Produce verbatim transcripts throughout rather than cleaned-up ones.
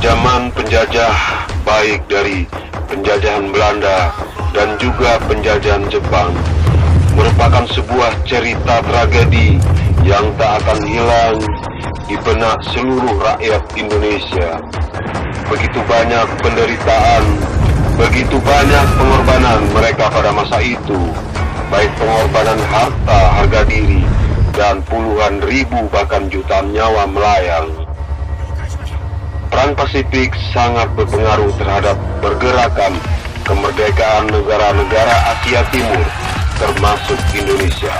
Zaman penjajah, baik dari penjajahan Belanda dan juga penjajahan Jepang, merupakan sebuah cerita tragedi yang tak akan hilang di benak seluruh rakyat Indonesia. Begitu banyak penderitaan, begitu banyak pengorbanan mereka pada masa itu, baik pengorbanan harta, harga diri, dan puluhan ribu bahkan jutaan nyawa melayang. Perang Pasifik sangat berpengaruh terhadap pergerakan kemerdekaan negara-negara Asia Timur, termasuk Indonesia.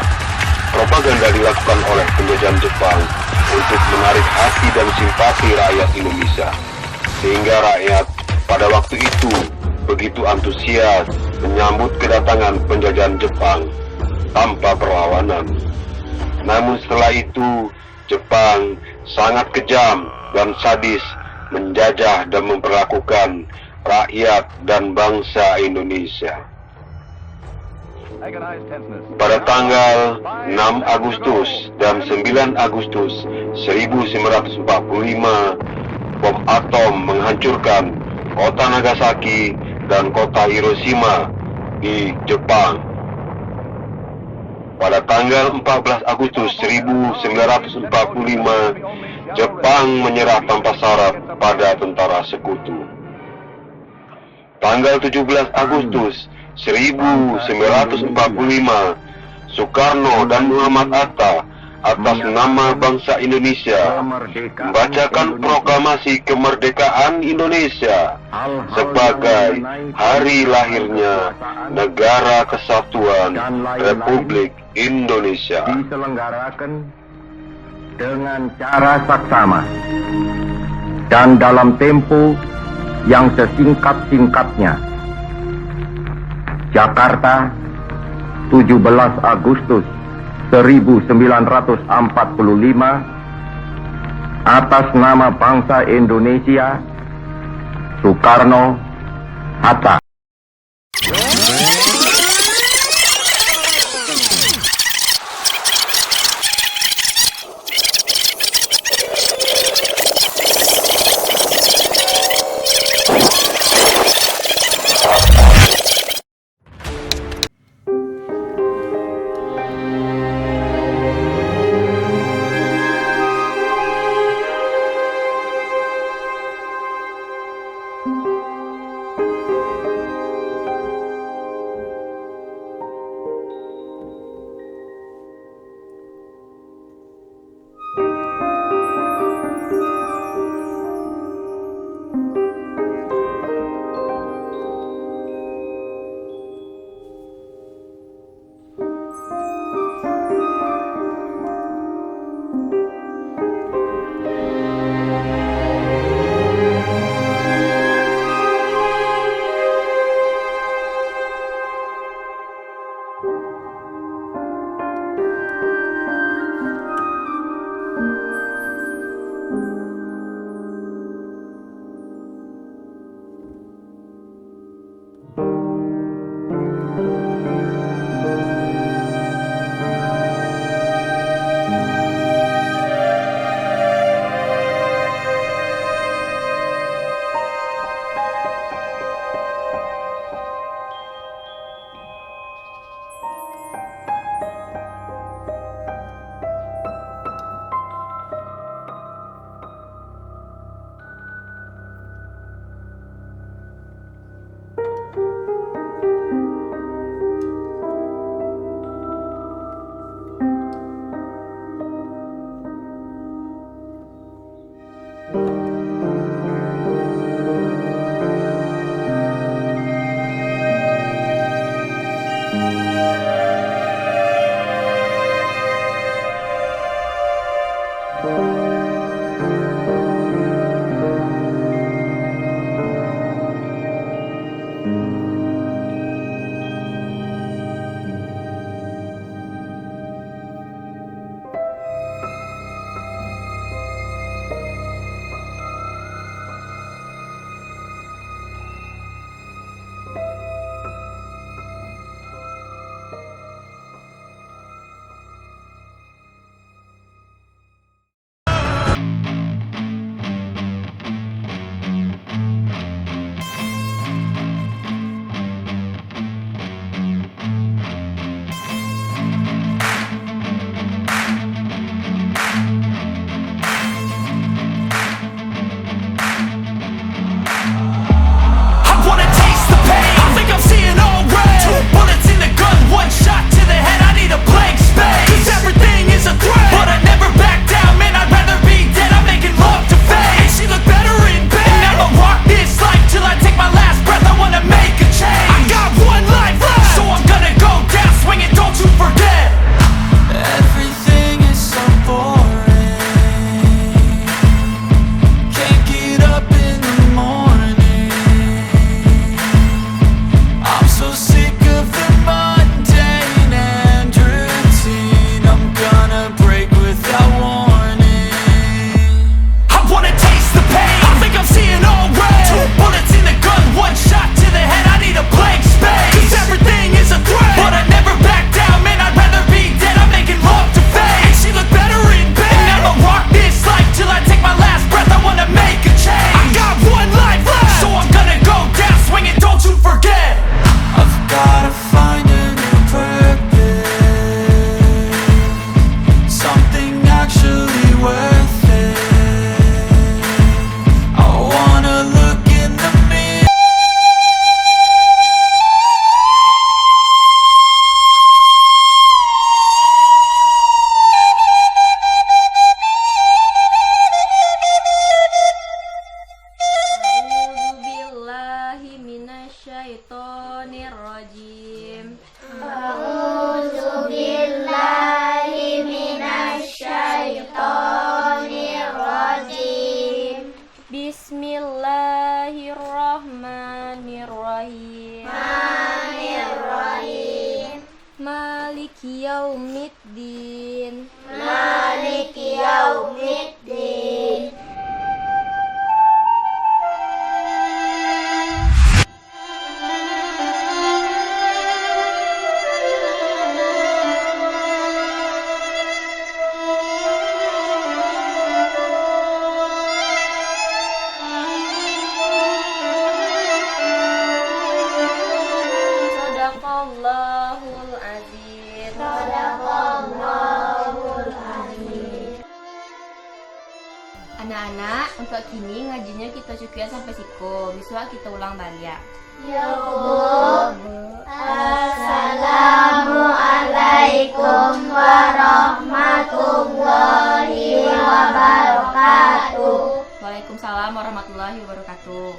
Propaganda dilakukan oleh penjajahan Jepang untuk menarik hati dan simpati rakyat Indonesia, sehingga rakyat pada waktu itu begitu antusias menyambut kedatangan penjajahan Jepang tanpa perlawanan. Namun setelah itu, Jepang sangat kejam dan sadis menjajah dan memperlakukan rakyat dan bangsa Indonesia. Pada tanggal enam Agustus dan sembilan Agustus seribu sembilan ratus empat puluh lima, bom atom menghancurkan kota Nagasaki dan kota Hiroshima di Jepang. Pada tanggal empat belas Agustus seribu sembilan ratus empat puluh lima, Jepang menyerah tanpa syarat pada tentara sekutu. Tanggal tujuh belas Agustus seribu sembilan ratus empat puluh lima, Soekarno dan Muhammad Hatta atas nama bangsa Indonesia membacakan proklamasi kemerdekaan Indonesia sebagai hari lahirnya Negara Kesatuan Republik Indonesia. Diselenggarakan dengan cara saksama dan dalam tempo yang sesingkat-singkatnya. Jakarta, tujuh belas Agustus seribu sembilan ratus empat puluh lima, atas nama bangsa Indonesia, Soekarno, Hatta. Yaumiddin. Maliki yaumiddin. Sadaqallahul azim. Sadaqallahul azim. Anak-anak, untuak kini ngajinyo kito cukuikan sampai siko. Bisuak kito ulang baliak. Yo, Bu. Assalamualaikum warahmatullahi wabarakatuh. Waalaikumsalam warahmatullahi wabarakatuh.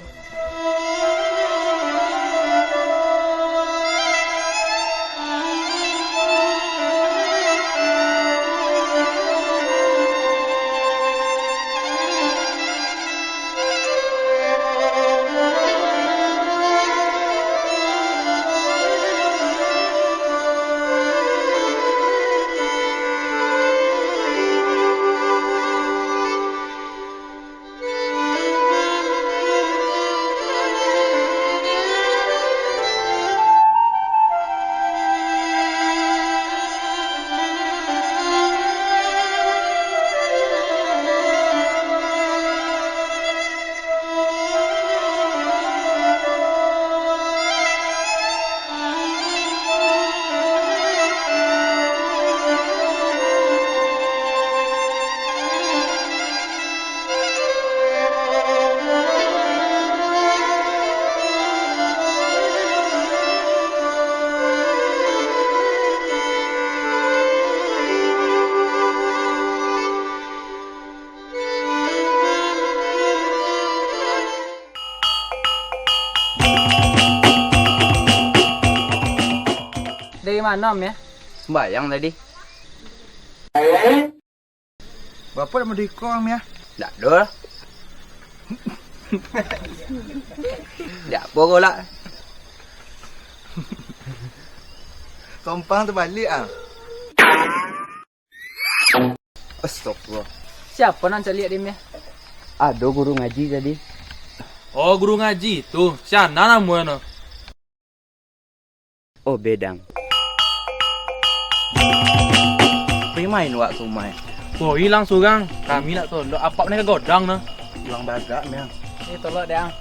Dari mano, Miah? Sumbayang tadi. Bapak nak madukung, Miah? Ndak ado lah. Ndak apo ko lah. Kompang tabaliak, ah. Astagfirullah. Siapo nan caliak di meh? Ado guru ngaji tadi. Oh, guru ngaji tu. Siana namonyo? Oh, Bedang. Pai main wak ka umah. Pai lah surang. Kami nak tolok. Apak ni ka godang nah. Ilang bagak, Meh. Ni tolok, Dang.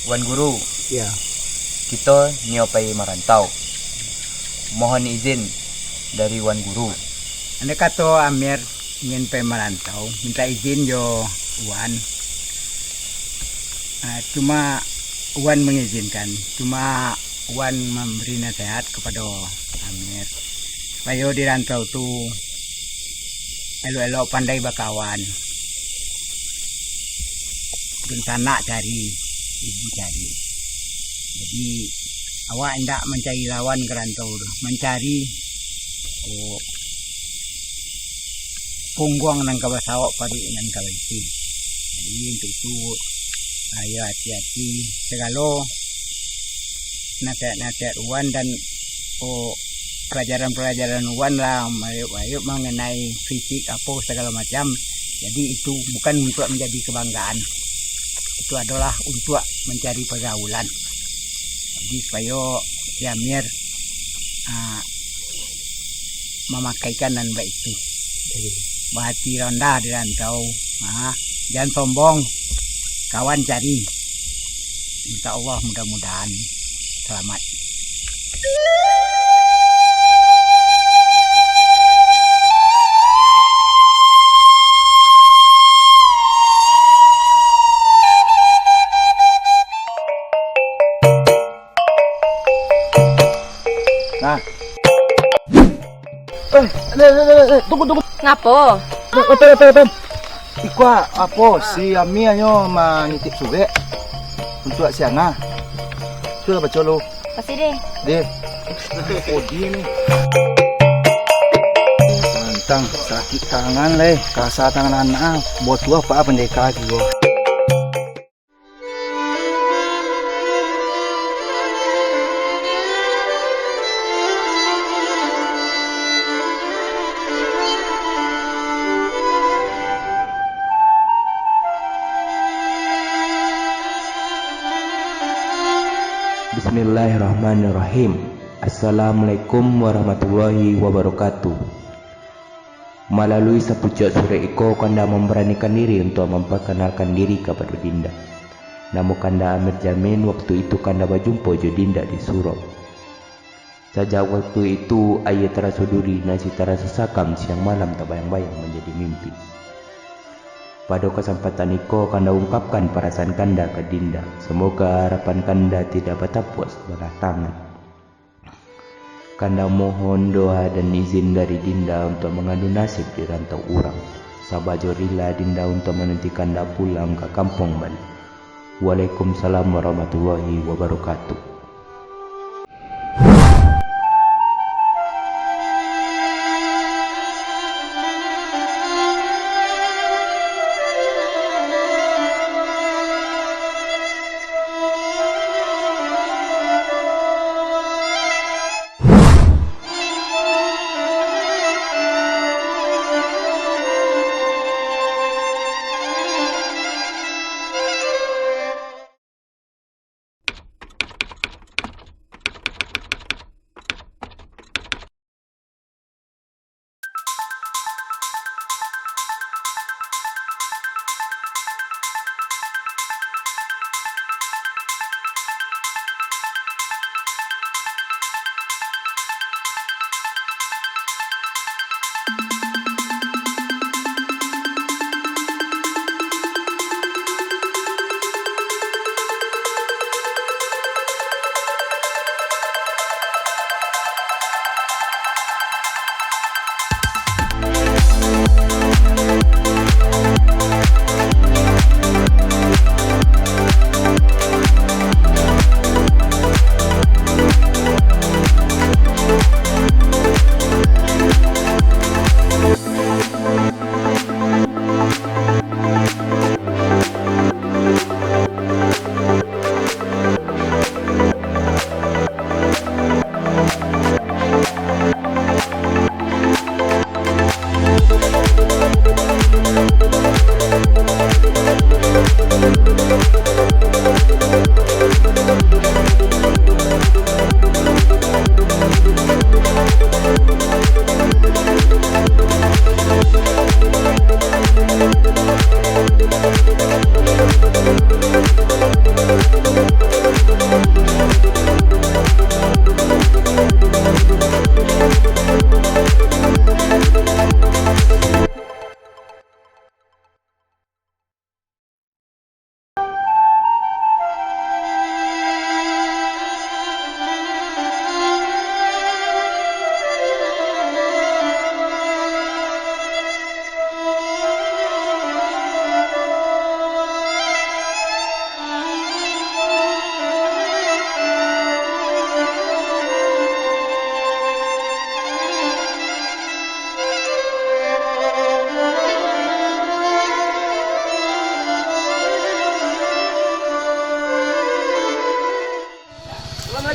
Wan Guru, Iya. kito nio pai marantau. Mohon izin dari Wan Guru. Andai kato Amir ingin pai marantau, minta izin jo Wan. Ah, cuma Wan mengizinkan, cuma Wan memberi nasihat kepada Amir, supayo di rantau tu elok-elok pandai bakawan. Dunsanak cari, ibu cari. Jadi, awak indak mancari lawan ka rantau tu, mancari, oh, pungguang nan ka basaok, paruik nan ka baisi. Jadi, untuk itu, ayo hati-hati sagalo nasihat-nasihat Wan dan, oh, pelajaran-pelajaran Wan lah, mayup-mayup mengenai fisik, apo, segala macam. Jadi, itu bukan untuk menjadi kebanggaan. Itu adalah untuk mencari pergaulan. Jadi, supayo si Amir, ah, mamakaikan nan baitu. Bahati ronda di rantau. Ah, jan sombong. Kawan cari. Insya Allah, mudah-mudahan selamat. Nah. Eh, eh, eh, eh, eh, tunggu, tunggu. Ngapo? Eh, eh, pen, pen, pen. Iko, apo, si Ami hanyo manitip surek untuak si Ana. Sudah baco lu. Kasih deh. Deh. Odi ni. Tantang sakik tangan leh, kasa tangan anak. Buat tu apa pendekar kiro. Bismillahirrahmanirrahim. Assalamualaikum warahmatullahi wabarakatuh. Malalui sapucuak surek iko, kanda mambaranikan diri untuak mampakanalkan diri kapado Dinda. Namo kanda Amir Jamin, waktu itu kanda bajumpo jo Dinda di surau. Sajak waktu itu, aia taraso duri, nasi taraso sakam, siang malam tabayang-bayang manjadi mimpi. Pado kasampatan iko, kanda ungkapkan parasaan kanda ka Dinda. Samoga harapan kanda tidak batapuak sabalah tangan. Kanda mohon doa dan izin dari Dinda untuak mangadu nasib di rantau urang. Saba jo rila Dinda untuak mananti kanda pulang ka kampuang baliak. Waalaikumsalam warahmatullahi wabarakatuh.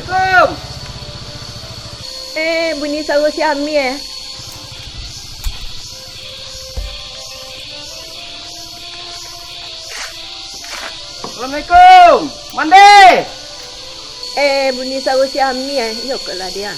Assalamualaikum. Eh, bunyi saruah si Amia, eh. Assalamualaikum. Mande. Eh, bunyi saruah si Amia, eh. Iyo, kok lah dia.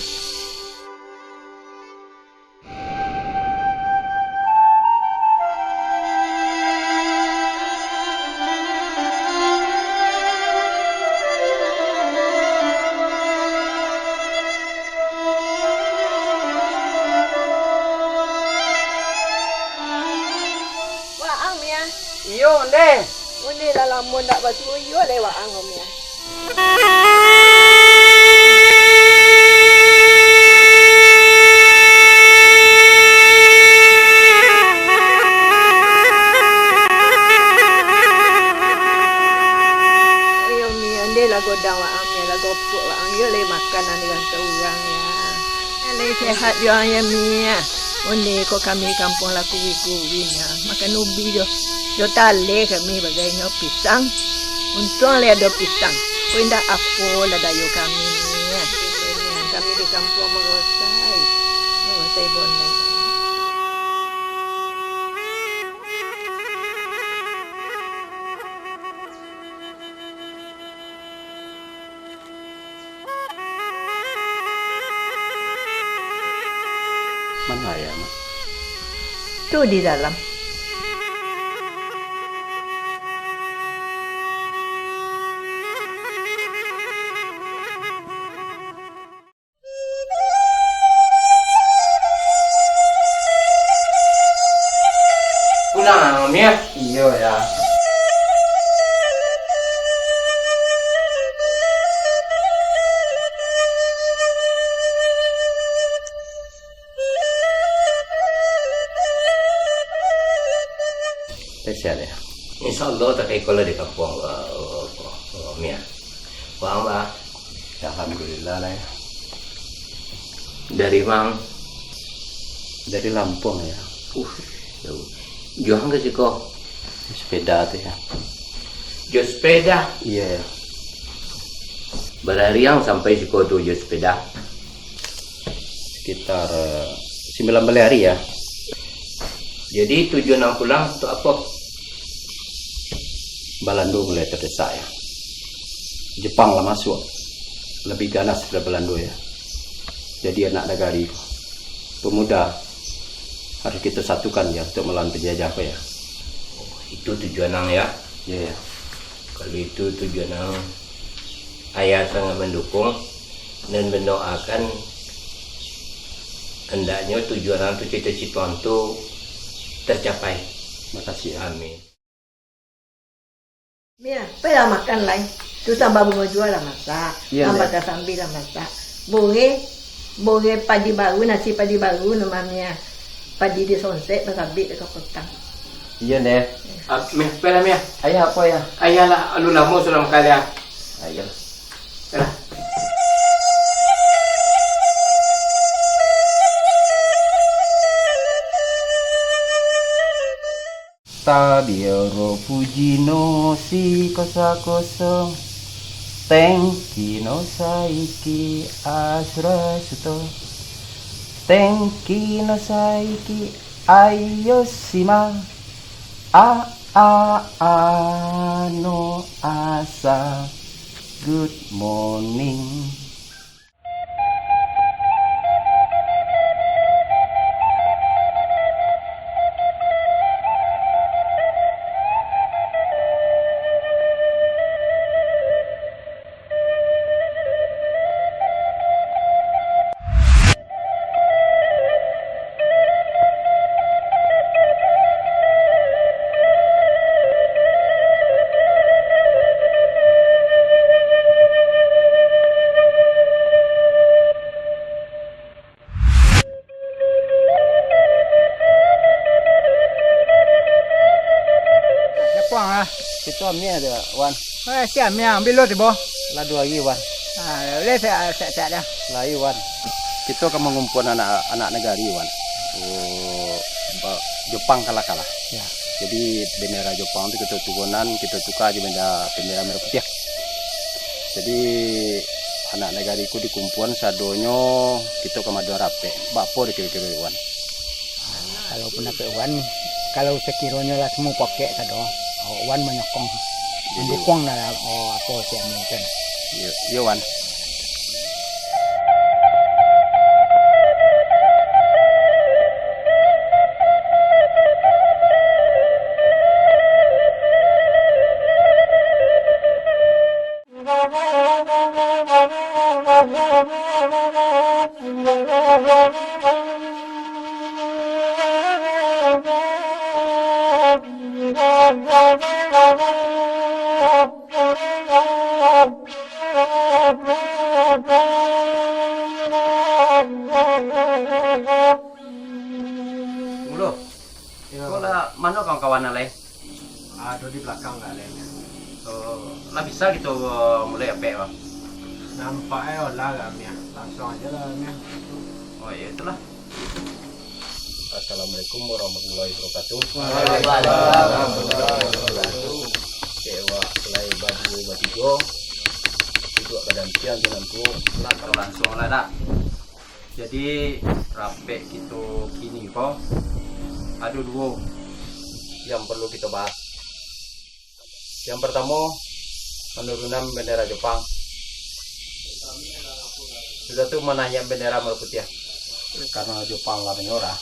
Waang, Mia. Iyo, Ndeh. Mande lah lamo ndak basuo, iyo lai waang, Mia. Iyo, Mia, ndeh lah godang waang, Mia, lah gopuak waang, iyo lai makan nan diganto urang, ya. Lai sehat jo ang, ya, Mia. Onde ko kami kampuang lah kuruih-kuruih, ya. Makan ubi jo, jo taleh kami bagai nyo pisang. Untuang lai ado pisang. Ko indak apo lah dayo kami, Mia. Kami di kampuang marosai. Marosai bonai. Mano ayah, Mak? Tu di dalam. Pulang, Mia. Iyo, ya. Spesial, ya. Insya Allah, tak kalah di kampuang, wa-, wa-, wa-, Mia. Bang, Bang. Alhamdulillah lah, ya. Dari Bang? Dari Lampung, ya. Uh, jauh. Juang ka siko? Sepeda tu, ya. Jo sepeda? Iya, ya. Barari ang sampai siko tu jo sepeda? Sekitar, eh, sembilan belas hari, ya. Jadi, tujuan ang pulang tu apo? Balando mulai terdesak, ya. Jepang lah masuk. Lebih ganas daripada Balando, ya. Jadi anak nagari ko, pemuda, harus kita satukan, ya, untuk melawan penjajah ko, ya. Oh, itu tujuan ang, ya? Ya, ya. Kalau itu tujuan ang, ayah sangat mendukung dan mendoakan hendaknyo tujuan ang tu, cita-cita ang tu tercapai. Makasih, ya. Amin. Mia, pailah makan lai. Tu samba bungo jua lah masak. Iya, Ndeh. Samba kasambia lah masak. Boreh, boreh padi baru, nasi padi baru, no, Mia. Padi disonsek, basabik dek kapotang. Iya, Ndeh. Ah, Mia, pailah, Mia. Ayah apo, Yah? Ayah lah, alun lamo sudah makan, Yah. Ayolah. Pailah. Tabia ro puji no si kosa-koso, tengki no saiki asra suto, tengki no saiki ayo sima, a, a, a, no asa, good morning. Japuang lah. Itu Amia tu, Wan. Eh, si Amia, bilo tibo? Lah dua hari, Wan. Ah, boleh siap-siap dah. Lah, iyo, Wan. Kito ka mangumpul anak, anak nagari, Wan. Oh, ba-, Jepang kalah-kalah. Ya. Jadi, bendera Jepang tu kito turunan, kito tuka jo bendera, bendera merah putiah. Jadi, Anak nagari ko dikumpuan sadonyo, kito ka maadoan rapek. Baa dek kiro-kiro, Wan? Kalau pandapek Wan, kalau sakironyo lah samuo pakek sado, awak Wan manyokong, mandukuang lah, oh, apo siap mungkin. Iyo, iyo, Wan. Mulo. Yo. Ko lah, mano kawan-kawan nan lain? Ado di balakang lah lain. Oh, lah bisa kito mulai apek, Bang? Nampak e lah agak amiah. Langsuang ajo lah amiah. Oh, iyo, itulah. Assalamualaikum warahmatullahi wabarakatuh. Waalaikumsalam warahmatullahi wabarakatuh. Dek awak lai baduo batigo, duduak badantian tu nanti. Lah, kalau langsuang lah, dak? Jadi, rapek kito kini ko ado duo yang paralu kito bahas. Yang partamo, panurunan bendera Jepang. Sudah tu, manaiakan bendera Marah Putiah. Karano Jepang lah manyarah,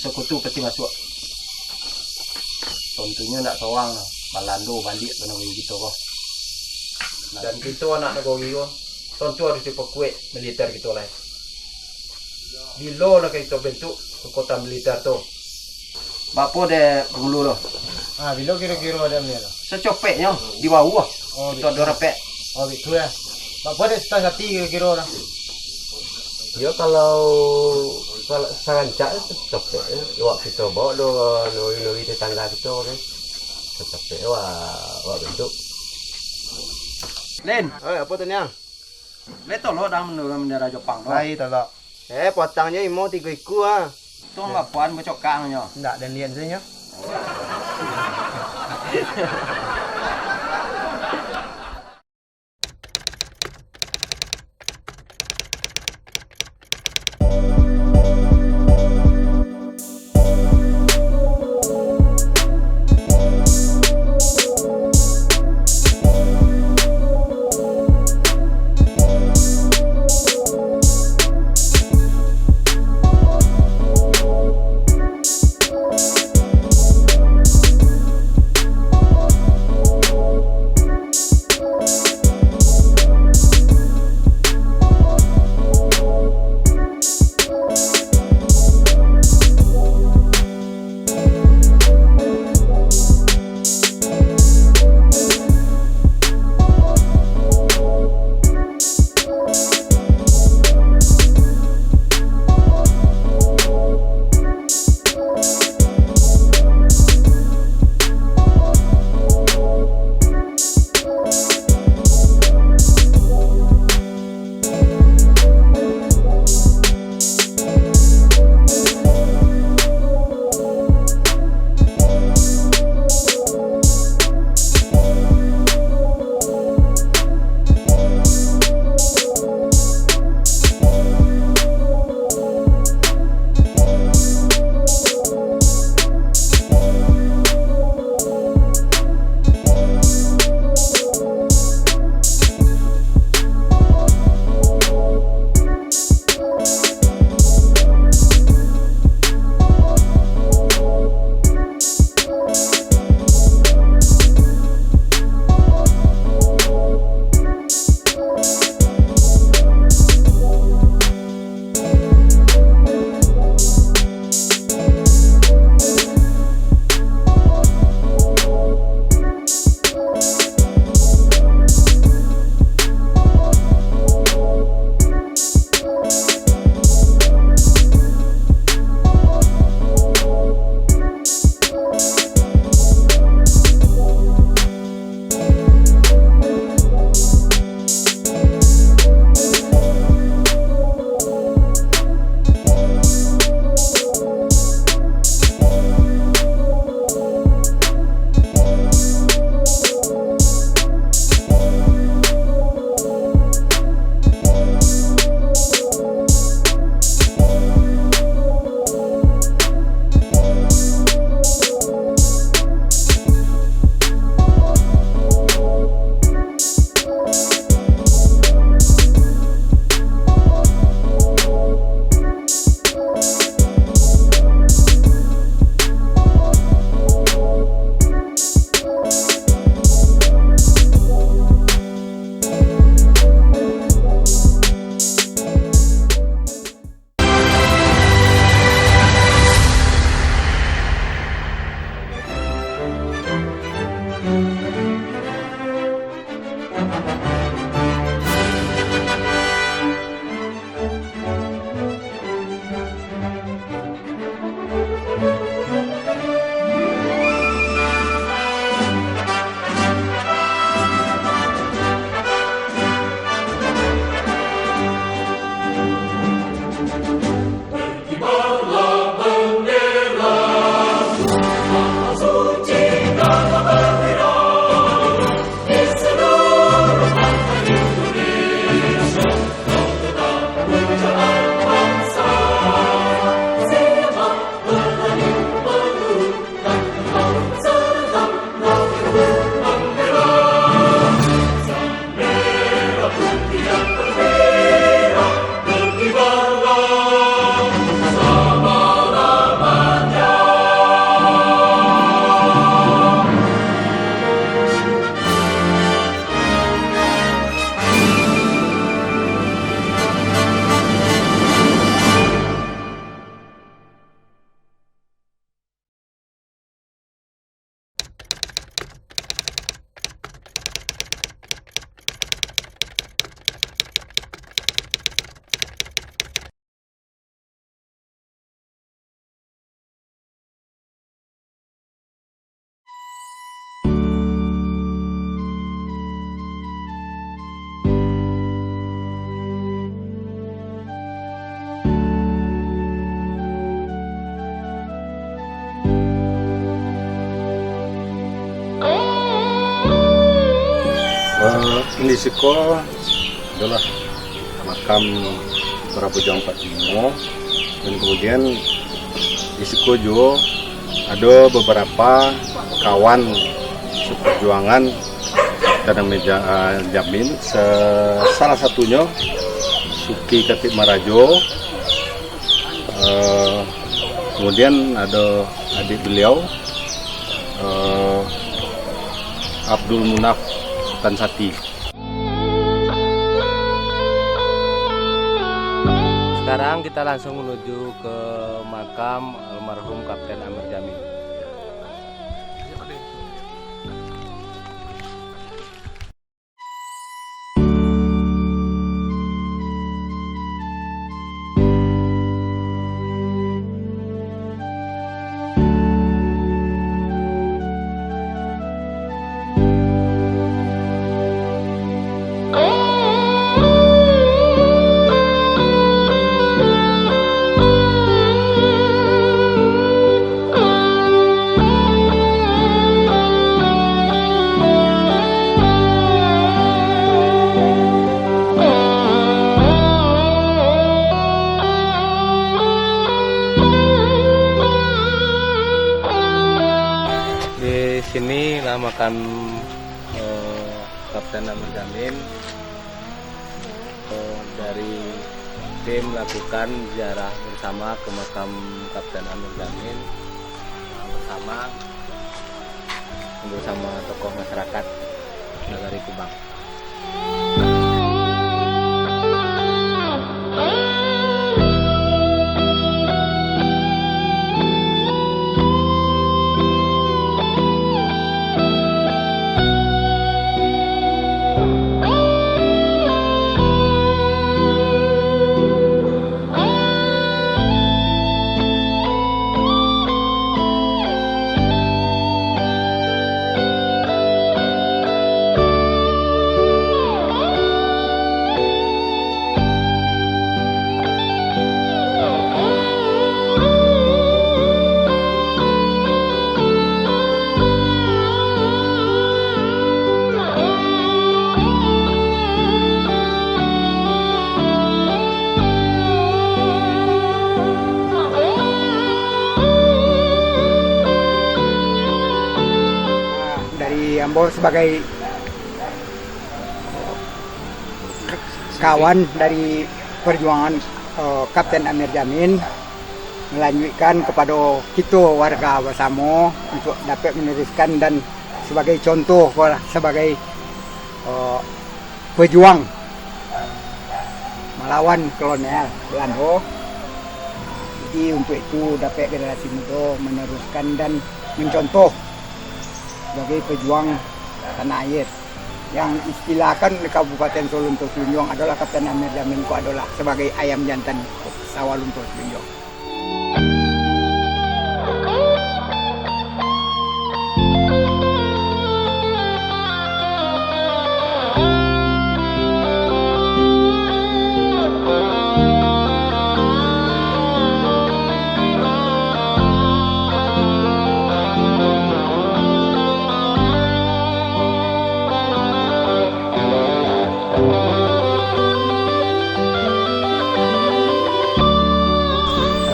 sekutu pasti masuak. Tantunyo ndak surang, Balando baliak ka nagari kito ko. Dan kito anak nagari ko, tantu harus dipakuek militer kito lai. Bilo lah kito bentuk kekuatan militer tu? Baa dek Pangulu tu? Ah, bilo kiro-kiro ado ni lah. Sacapeknyo di bawah. Oh, kito ado rapek. Oh, bitu ya. Baa dek Sutan Sati kiro-kiro lah? Yo, kalau, kalau sarancak tu capek. Wak kito bawa do nuri-nuri tetangga kito kan. Capek wak, wak bentuk. Lin. Oi, apo tu, Niang? Lai tolok dah manurun bendera Jepang tu? Lai tolok. Eh, potangnyo imau tigo ikua ah. Tu mah puan bacokak nyo. Ndak, den liek sajo nyo. Di siko adalah makam para pejuang Pak Timo, dan kemudian di siko juo ado beberapa kawan seperjuangan Kapten Amir Ja-, eh, Jamin, se-, salah satunyo Suki Katik Marajo, eh, kemudian ado adik beliau, eh, Abdul Munaf Tansati. Sekarang kita langsung menuju ke makam almarhum Kapten Amir Jamin. Di sini lah makam, eh, Kapten Amir Jamin. Eh, dari tim lakukan ziarah bersama ke makam Kapten Amir Jamin, eh, bersama, bersama tokoh masyarakat Nagari Kubang. Dari ambo sabagai kawan dari perjuangan, eh, Kapten Amir Jamin, melanjutkan kepada kita warga bersama untuk dapat meneruskan dan sebagai contoh ko lah, sebagai, eh, pejuang melawan kolonial Belanda. Jadi, untuk itu dapat generasi muda meneruskan dan mencontoh sebagai pejuang tanah air. Yang istilahkan di Kabupaten Solunto Silunjuang adalah Kapten Amir Jamin ko adalah sebagai ayam jantan Sawah Lunto Silunjuang.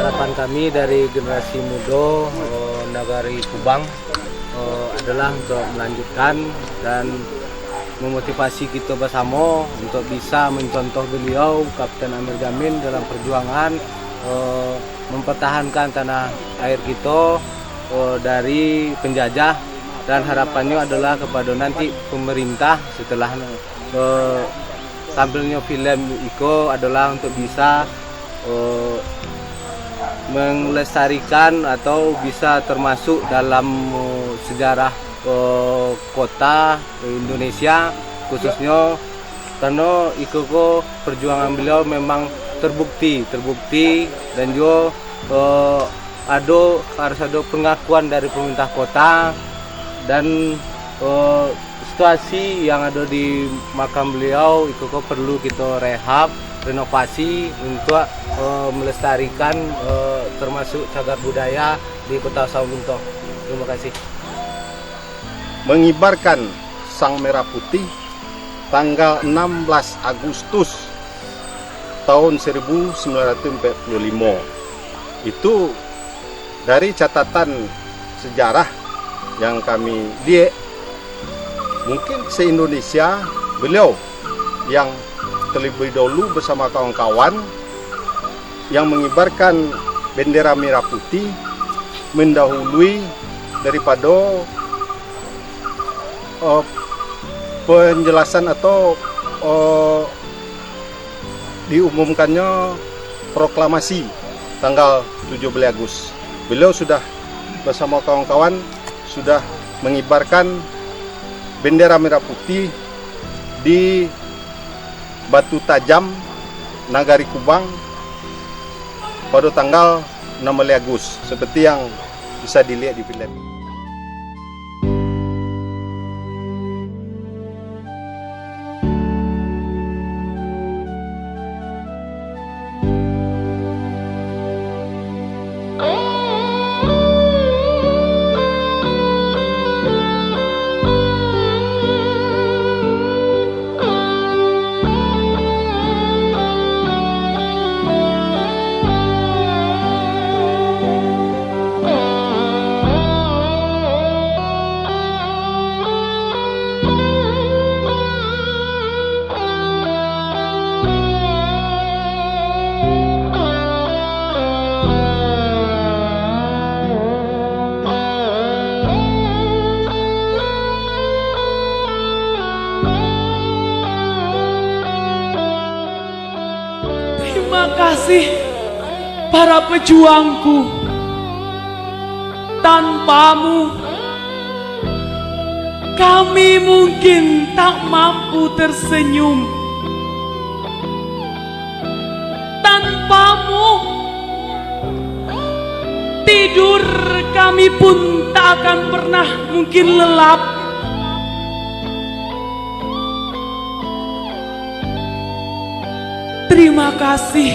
Harapan kami dari generasi muda, eh, Nagari Kubang, eh, adalah untuk melanjutkan dan memotivasi kita bersama untuk bisa mencontoh beliau, Kapten Amir Jamin, dalam perjuangan, eh, mempertahankan tanah air kita, eh, dari penjajah, dan harapannya adalah kepada nanti pemerintah setelah, eh, tampilnya filem iko adalah untuk bisa, eh, melestarikan atau bisa termasuk dalam, eh, sejarah, eh, kota Indonesia khususnya, karena iko ko perjuangan beliau memang terbukti, terbukti dan juga, eh, ado, harus ado pengakuan dari pemerintah kota dan, eh, situasi yang ado di makam beliau iko ko perlu kita rehab, renovasi untuk, eh, melestarikan, eh, termasuk cagar budaya di Kota Sawah Lunto. Terima kasih. Mengibarkan sang merah putih tanggal enam belas Agustus tahun seribu sembilan ratus empat puluh lima. Itu dari catatan sejarah yang kami liek, mungkin se-Indonesia beliau yang terlebih dahulu bersama kawan-kawan yang mengibarkan bendera merah putih mendahului daripada, eh, penjelasan atau, eh, diumumkannya proklamasi tanggal tujuh belas Agustus. Beliau sudah bersama kawan-kawan sudah mengibarkan bendera merah putih di Batu Tajam, Nagari Kubang, pada tanggal enam belas Agustus, seperti yang bisa dilihat di filem. Terima kasih, para pejuangku. Tanpamu, kami mungkin tak mampu tersenyum. Tanpamu, tidur kami pun tak akan pernah mungkin lelap. Terima kasih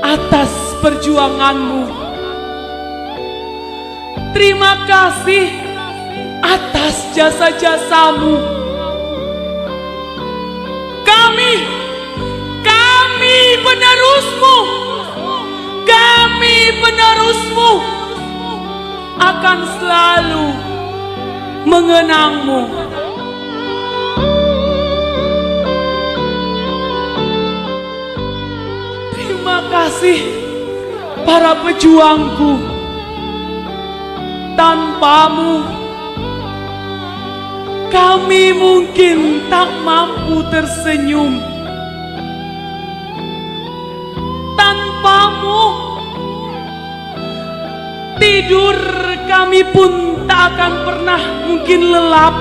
atas perjuanganmu. Terima kasih atas jasa-jasamu. Kami, kami penerusmu, kami penerusmu akan selalu mengenangmu. Terima kasih, para pejuangku. Tanpamu, kami mungkin tak mampu tersenyum. Tanpamu, tidur kami pun tak akan pernah mungkin lelap.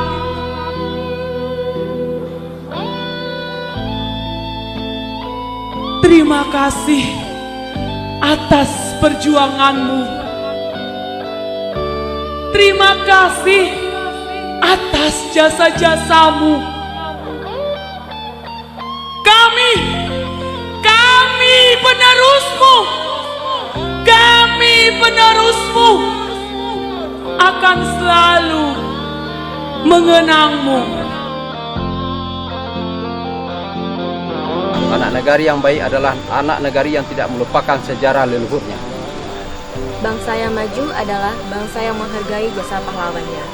Terima kasih atas perjuanganmu. Terima kasih atas jasa-jasamu. Kami, kami penerusmu, kami penerusmu akan selalu mengenangmu. Anak nagari yang baik adalah anak nagari yang tidak melupakan sejarah leluhurnya. Bangsa yang maju adalah bangsa yang menghargai jasa pahlawannya.